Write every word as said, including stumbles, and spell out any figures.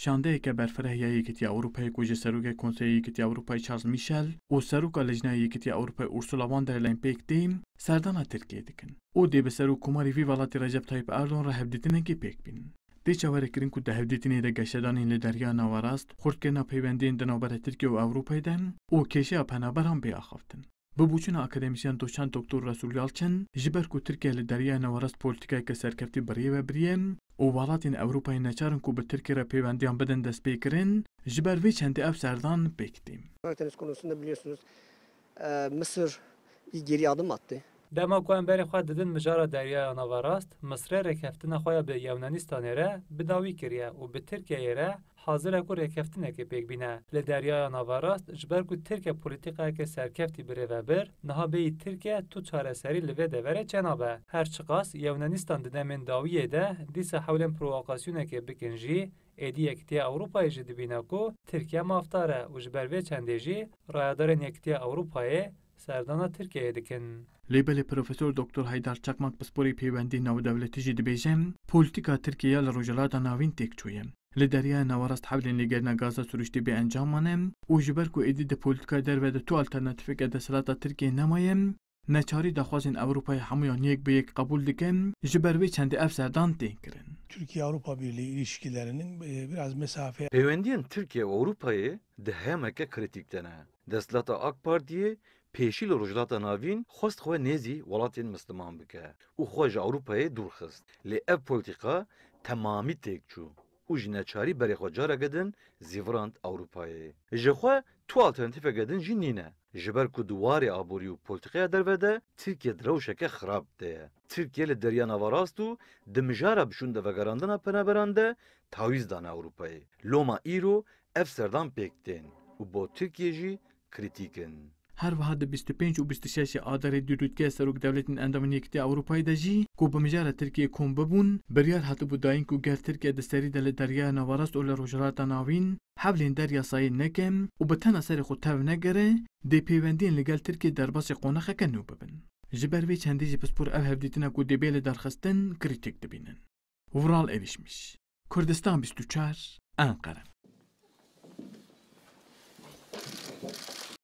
Şandeyeke berfireh ya Yekîtiya Ewropayê ku ji Serokê Konseyê Yekîtiya Ewropayê Charles Michel û Seroka Lijneya Yekîtiya Ewropayê Ursula von der Leyen pêk tê, serdana Tirkiyê dikin û dê bi Serokkomarê vî welatî Recep Tayyip Erdogan re hevdîtinekê pêk bînin. Tê çaverêkirin ku di hevdîtinê de geşedanên li Derya Naverast, xurtkirina peywendiyên di navbera Tirkiye û Ewropayê de û kêşeya penaberan bê axaftin. Bi boçûna akademîsyen doçent Doktor Resul Yalçin, ji ber ku Tirkiye li Deryaya Naverast polîtîkayeke serkeftî bi rê ve biriye û welatên Ewropayê neçar in ku bi Tirkiye re pêwendiyan bidin destpêkirin, ji ber vê çendê ev serdan pêk tê. Akdeniz konusunda biliyorsunuz, e, Mısır bir geri adım attı. Dema ku em berê xwe didin mijara Deryaya Naverast, Misrê rêkeftina xwe ya bi Yewnanistan re bi dawî kiriye û bi Tirkiyeyê re hazir e ku rêkeftinekê pêk bîne. Li Deryaya Naverast, ji ber ku Tirkiye polîtîkayeke serkeftî bi rê ve bir, niha bêyî Tirkiye tu çareserî li vê deverê çênabe. Her çiqas Yewnanistan di demên dawiyê de dîsa hewlên provokasyonekê bikin jî, êdî Yekîtiya Ewropayê jî dibîne ku Tirkiye mafdar e û ji ber vê çendê jî rayedarên Yekîtiya Ewropayê serdana Tirkiyeyê dikin. Lê belê Profesor Doktor Haydar Çakmak pisporê peywendî navdewletî jî dibêje, polîtîka Tirkiye ya li Rojhilata Navîn têk çûye. Li Deryaya Naverast hewlên lêgerîna gaza sirûştî bê encam mane û ji ber ku êdî di polîtîkaya derve de tu alternatîfeke desthilata Tirkiyê nemaye, neçarî daxwazên Ewropayê hemûyan yek bi yek qebûl dike, ji ber vê çendê ev serdan tên kirin. Türkiye-Avrupa Birliği ilişkilerinin, e, biraz mesafe Peywendiyên Tirkiye û Ewropayê di hemeke krîtîk de ne. Desthilata AK Partiyê pêşî li Rojhilata Navîn xwest xwe nêzî welatên Misliman bike û xwe ji Ewropayê dûr xist. Lê ev polîtîka temamî têk çû û ji neçarî berê xwe careke din zîvirand Ewropayê. Ji xwe tu alternatîfeke din jî nîne. Ji ber ku di warê aborî û polîtîkaya derve de Tirkiye di rewşeke xirab de ye. Tirkiye li Derya Naverast û di mijara bişûn de vegerandina penaberan de tawîz dane Ewropayê. Loma îro ev serdan pêk tên û bo Tirkiye jî krîtîk in. Her wiha di bîst û pênc û bîst û şeş Adarê dûrûtkeya Serokdewletên Endamên Yekîtiya Ewropayê de jî ku bi mijara Tirkiyê kom bibûn, biryar hatibû dayîn ku ger Tirkiye di serî de li Deryaya Naverast û li Rojhilata Navîn hewlên deryasayî neke û bi tena serê xwe tev negere, dê pêwendiyên li gel Tirkiyê derbasî qonaxeke nû bibin. Ji ber vê çendê jî pispor ev hevdîtina ku dê bê lidarxistin krîtîk dibînin. Vural Erişmiş, Kurdistan bîst û çar, Enqere.